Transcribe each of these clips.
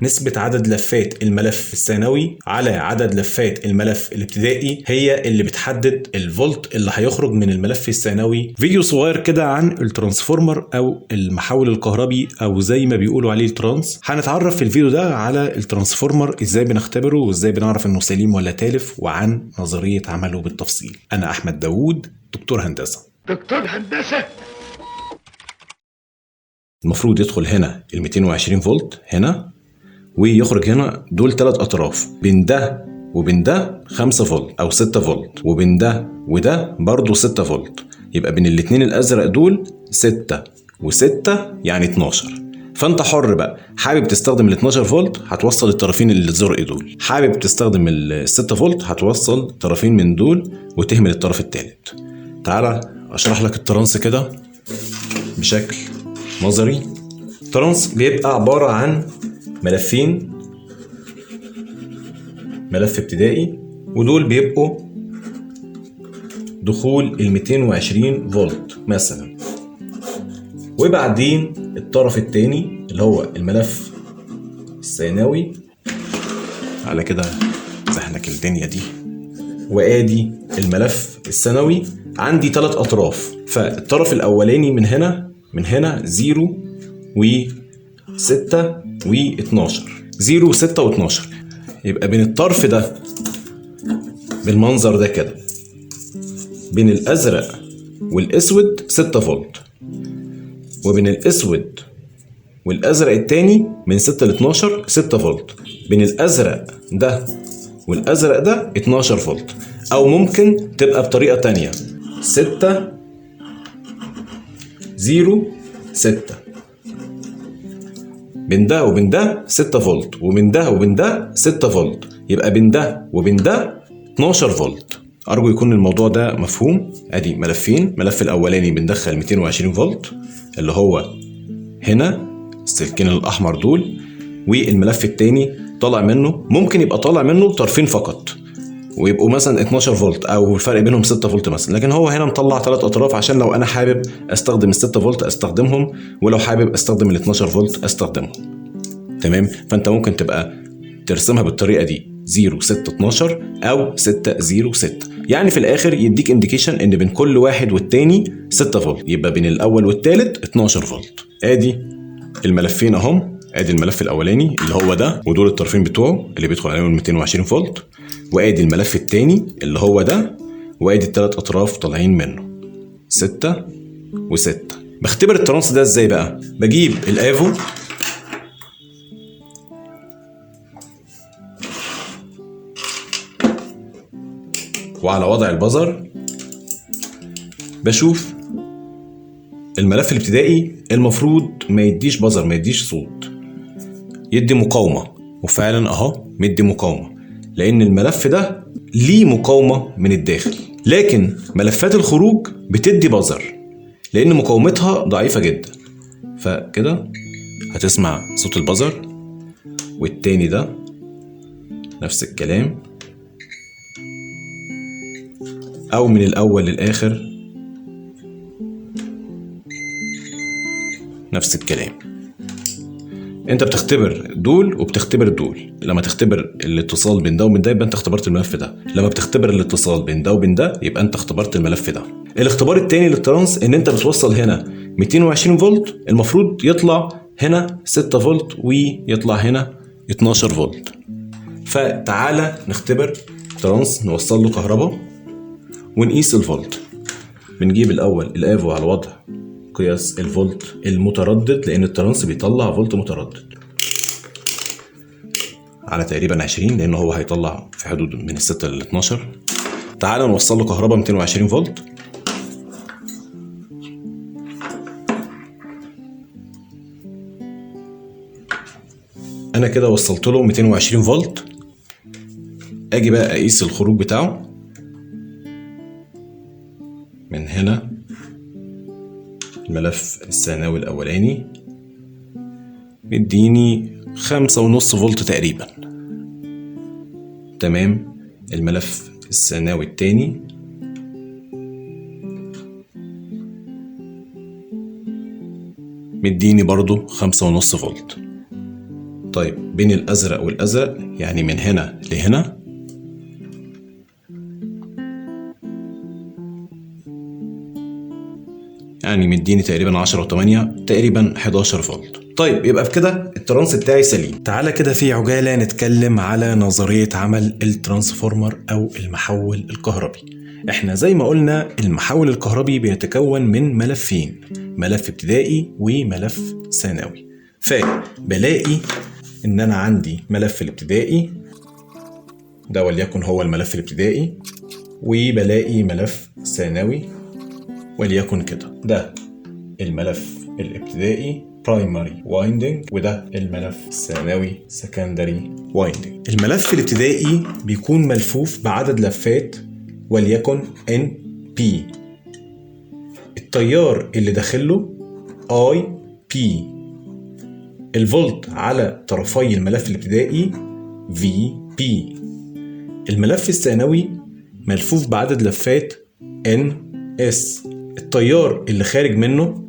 نسبة عدد لفات الملف الثانوي على عدد لفات الملف الابتدائي هي اللي بتحدد الفولت اللي هيخرج من الملف الثانوي. فيديو صغير كده عن ال transformer او المحول الكهربي او زي ما بيقولوا عليه الترانس. هنتعرف في الفيديو ده على ال transformer، ازاي بنختبره وازاي بنعرف انه سليم ولا تالف، وعن نظرية عمله بالتفصيل. انا احمد داوود، دكتور هندسة. دكتور هندسة. المفروض يدخل هنا ال 220 فولت هنا ويخرج هنا، دول ثلاث اطراف، بين ده وبين ده 5 فولت او 6 فولت، وبين ده وده برضو 6 فولت، يبقى بين الاتنين الازرق دول 6 و6 يعني 12. فانت حر بقى، حابب تستخدم ال 12 فولت هتوصل الطرفين الزرق دول، حابب تستخدم ال 6 فولت هتوصل طرفين من دول وتهمل الطرف الثالث. تعالى اشرح لك الترانس كده بشكل نظري. الترانس بيبقى عبارة عن ملفين، ملف ابتدائي ودول بيبقوا دخول ال 220 فولت مثلا، وبعدين الطرف الثاني اللي هو الملف الثانوي. على كده زحلك الدنيا دي. وادي الملف الثانوي عندي ثلاث اطراف، فالطرف الاولاني من هنا من هنا 0 و6 و12، 0 و6 و12، يبقى بين الطرف ده بالمنظر ده كده بين الازرق والاسود 6 فولت، وبين الاسود والازرق التاني من 6 ل 12 6 فولت، بين الازرق ده والازرق ده 12 فولت. او ممكن تبقى بطريقة تانية 6 0 6، بين ده وبين ده 6 فولت، وبين ده وبين ده 6 فولت، يبقى بين ده وبين ده 12 فولت. ارجو يكون الموضوع ده مفهوم. ادي ملفين، الملف الاولاني بندخل 220 فولت اللي هو هنا السلكين الاحمر دول، والملف الثاني طالع منه، ممكن يبقى طالع منه طرفين فقط ويبقوا مثلا 12 فولت او الفرق بينهم 6 فولت مثلا، لكن هو هنا مطلع ثلاث اطراف عشان لو انا حابب استخدم ال 6 فولت استخدمهم، ولو حابب استخدم ال 12 فولت استخدمهم. تمام؟ فانت ممكن تبقى ترسمها بالطريقة دي 0 6 12 او 6 0 6، يعني في الاخر يديك indication ان بين كل واحد والتاني 6 فولت، يبقى بين الاول والتالت 12 فولت. ادي الملفين اهم، ادي الملف الاولاني اللي هو ده ودول الطرفين بتوعه اللي بيدخل عليهم 220 فولت، وادي الملف الثاني اللي هو ده، وادي الثلاث اطراف طالعين منه 6 و6. بختبر الترانس ده ازاي بقى؟ بجيب الافو وعلى وضع ال buzzer بشوف الملف الابتدائي المفروض ما يديش buzzer، ما يديش صوت، يدي مقاومة، وفعلا اهو مدي مقاومة لان الملف ده ليه مقاومة من الداخل. لكن ملفات الخروج بتدي buzzer لان مقاومتها ضعيفة جدا، فكده هتسمع صوت ال buzzer. والتاني ده نفس الكلام، او من الاول للاخر نفس الكلام. انت بتختبر دول وبتختبر دول، لما تختبر الاتصال بين ده وبين ده يبقى انت اختبرت الملف ده، لما بتختبر الاتصال بين ده وبين ده يبقى انت اختبرت الملف ده. الاختبار التاني للترانس ان انت بتوصل هنا 220 فولت، المفروض يطلع هنا 6 فولت ويطلع هنا 12 فولت. فتعالى نختبر ترانس، نوصل له كهرباء ونقيس الفولت. بنجيب الاول الافو على وضع قياس الفولت المتردد لان الترانس بيطلع فولت متردد على تقريبا 20، لان هو هيطلع في حدود من 6 ل 12. تعال نوصل له كهرباء 220 فولت، انا كده وصلت له 220 فولت. اجي بقى اقيس الخروج بتاعه من هنا، الملف الثانوي الاولاني مديني 5.5 فولت تقريبا. تمام. الملف الثانوي التاني مديني برضو 5.5 فولت. طيب بين الازرق والازرق يعني من هنا لهنا يعني مديني تقريبا 10.8، تقريبا 11 فولت. طيب يبقى بكده ال trans بتاعي سليم. تعالى كده في عجالة نتكلم على نظرية عمل ال transformer او المحول الكهربي. احنا زي ما قلنا المحول الكهربي بيتكون من ملفين، ملف ابتدائي وملف ثانوي. فبلاقي ان انا عندي ملف الابتدائي ده وليكن هو الملف الابتدائي، وبلاقي ملف ثانوي وليكن كده، ده الملف الابتدائي primary winding وده الملف الثانوي secondary winding. الملف الابتدائي بيكون ملفوف بعدد لفات وليكن NP، التيار اللي داخله IP، الفولت على طرفي الملف الابتدائي VP. الملف الثانوي ملفوف بعدد لفات NS، التيار اللي خارج منه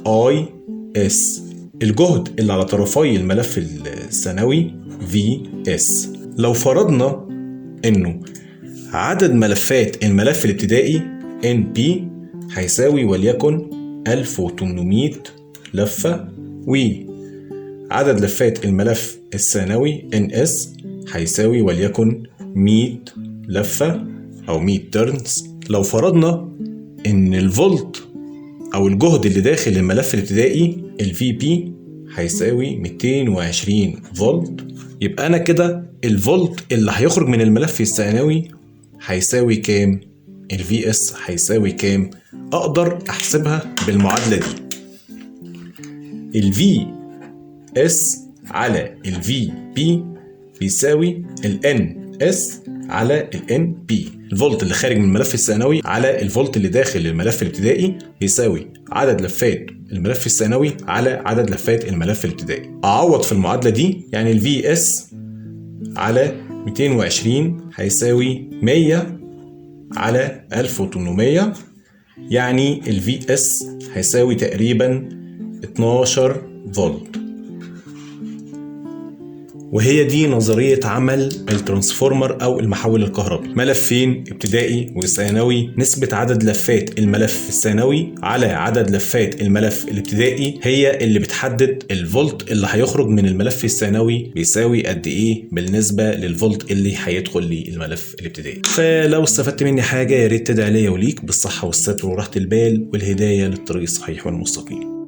IS، الجهد اللي على طرفي الملف الثانوي VS. لو فرضنا انه عدد ملفات الملف الابتدائي NP هيساوي وليكن 1800 لفة، وعدد لفات الملف الثانوي NS هيساوي وليكن 100 لفة أو 100 turns. لو فرضنا إن الفولت أو الجهد اللي داخل الملف الابتدائي ال VP هيساوي 220 فولت، يبقى أنا كده الفولت اللي هيخرج من الملف الثانوي هيساوي كام؟ ال VS هيساوي كام؟ أقدر أحسبها بالمعادلة دي، ال VS على ال VP بيساوي ال NS على ال NP. الفولت اللي خارج من الملف الثانوي على الفولت اللي داخل الملف الابتدائي بيساوي عدد لفات الملف الثانوي على عدد لفات الملف الابتدائي. أعوض في المعادلة دي، يعني ال VS على 220 هيساوي 100 على 1800، يعني ال VS هيساوي تقريبا 12 فولت. وهي دي نظرية عمل ال transformer أو المحول الكهربي. ملفين ابتدائي وثانوي، نسبة عدد لفات الملف الثانوي على عدد لفات الملف الابتدائي هي اللي بتحدد الفولت اللي هيخرج من الملف الثانوي بيساوي قد إيه بالنسبة للفولت اللي هيدخل للملف الابتدائي. فلو استفدت مني حاجة يا ريت تدعي ليا وليك بالصحة والستر وراحة البال والهداية للطريق الصحيح والمستقيم.